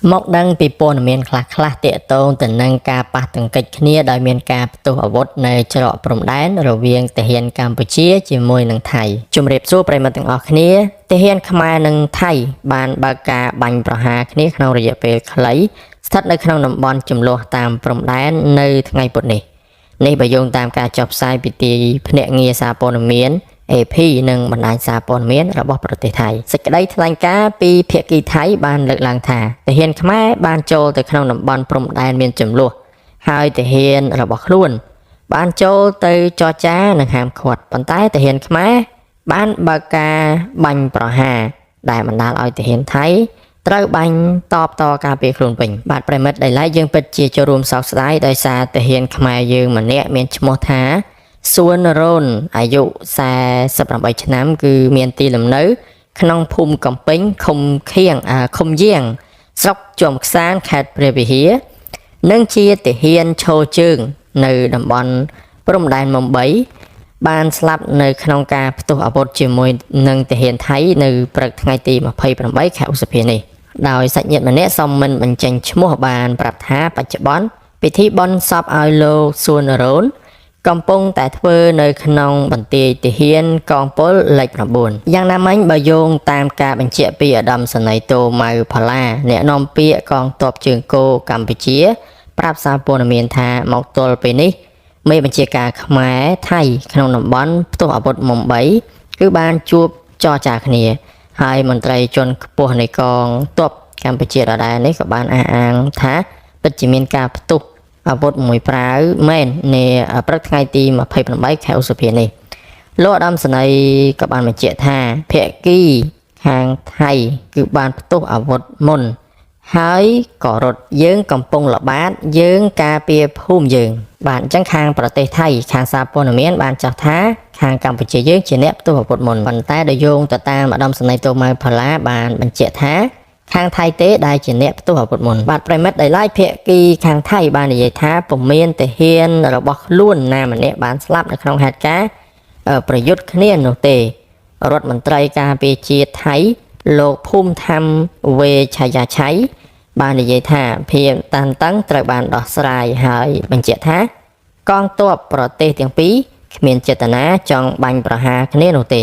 មកដឹងពីព័ត៌មានខ្លះៗទាក់ទងទៅនឹងការប៉ះទង្គិចគ្នាដោយមានការផ្ទុះអាវុធនៅច្រកព្រំដែនរវាងទាហានកម្ពុជាជាមួយនឹងថៃជំរាបសួរប្រិយមិត្តទាំងអស់គ្នាទាហានខ្មែរនិងថៃបានបើកការបាញ់ប្រហារគ្នាក្នុងរយៈពេលខ្លីស្ថិតនៅក្នុងតំបន់ចំនួនតាមព្រំដែននៅថ្ងៃពុធនេះនេះបើយោងតាមការចុះផ្សាយពីទីភ្នាក់ងារសារព័ត៌មាន AP និងបណ្ដាញសារព័ត៌មានរបស់ប្រទេសថៃសេចក្តីថ្លែងការណ៍ពីភាគីថៃបានលើកឡើងថាទាហានខ្មែរបានចូលទៅក្នុងតំបន់ព្រំដែនមានចំនួនហើយទាហានរបស់ខ្លួន បានចូលទៅចរចានិងហាមឃាត់ប៉ុន្តែទាហានខ្មែរបានបើកការបាញ់ប្រហារដែលបណ្ដាលឲ្យទាហានថៃត្រូវបាញ់តបតការពារខ្លួនវិញបាទប្រិយមិត្តដែលឡែកយើងពិតជាចូលរួមសោកស្ដាយដោយសារទាហានខ្មែរយើងម្នាក់មានឈ្មោះថា សួនរ៉ូនអាយុ48ឆ្នាំគឺមានទីលំនៅ ក្នុងភូមិកំពេញឃុំខៀងអាឃុំយាងស្រុកជាំខ្សានខេត្តព្រះវិហារនិងជាទាហានឈរជើងនៅតំបន់ព្រំដែនមុំ3បានស្លាប់នៅក្នុងការផ្ទុះអាវុធជាមួយនឹងទាហានថៃនៅព្រឹកថ្ងៃទី28ខែឧសភានេះដោយសាច់ញាតិម្នាក់សូមមិនបញ្ចេញឈ្មោះបានប្រាប់ថាបច្ចុប្បន្នពិធីបុណ្យសពឲ្យលោកសួនរ៉ូន កំពុងតែធ្វើនៅក្នុងបន្ទាយទាហានកងពលលេខ9យ៉ាងណាមិញបើយោងតាមការបញ្ជាក់ពីឧត្តមសេនីយ៍តូម៉ៅផល្លាអ្នកនាំពាក្យកងទ័ពជើងគោកកម្ពុជា ប្រាប់សារព័ត៌មានថាមកទល់ពេលនេះមេបញ្ជាការខ្មែរថៃក្នុងតំបន់ផ្ទុះអាវុធមុំ3គឺបានជួបចរចាគ្នា ហើយមន្ត្រីជាន់ខ្ពស់នៃកងទ័ពកម្ពុជាដដែលនេះក៏បានអះអាងថាពិតជាមានការផ្ទុះ អាវុធមួយប្រាវមែននាព្រឹកថ្ងៃទី28ខែឧសភានេះលោកឧត្តមសេនីយ៍ក៏បានបញ្ជាក់ថាភាគីខាងថៃគឺបានផ្ទុះអាវុធមុន ហើយក៏រត់យើងកំពុងល្បាតយើងការពារភូមិយើង បាទអញ្ចឹងខាងប្រទេសថៃខាងសារព័ត៌មានបានចោទថាខាងកម្ពុជាយើងជាអ្នកផ្ទុះអាវុធមុនប៉ុន្តែដោយយោងទៅតាមឧត្តមសេនីយ៍តូម៉ៅផល្លាបានបញ្ជាក់ថា ខាងថៃទេដែលជាអ្នកផ្ទុះអាវុធមុនបាទប្រិយមិត្តដែលឡាយភាគីខាងថៃបាននិយាយថាពុំមានទាហានរបស់ខ្លួនណាម្នាក់បានស្លាប់នៅក្នុងហេតុការណ៍ប្រយុទ្ធគ្នានោះទេរដ្ឋមន្ត្រីការពារជាតិថៃលោកភូមិធម្មវេឆាយាឆៃបាននិយាយថាភាពតានតឹងត្រូវបានដោះស្រាយហើយបញ្ជាក់ថាកងទ័ពប្រទេសទាំងពីរគ្មានចេតនាចង់បាញ់ប្រហារគ្នានោះទេ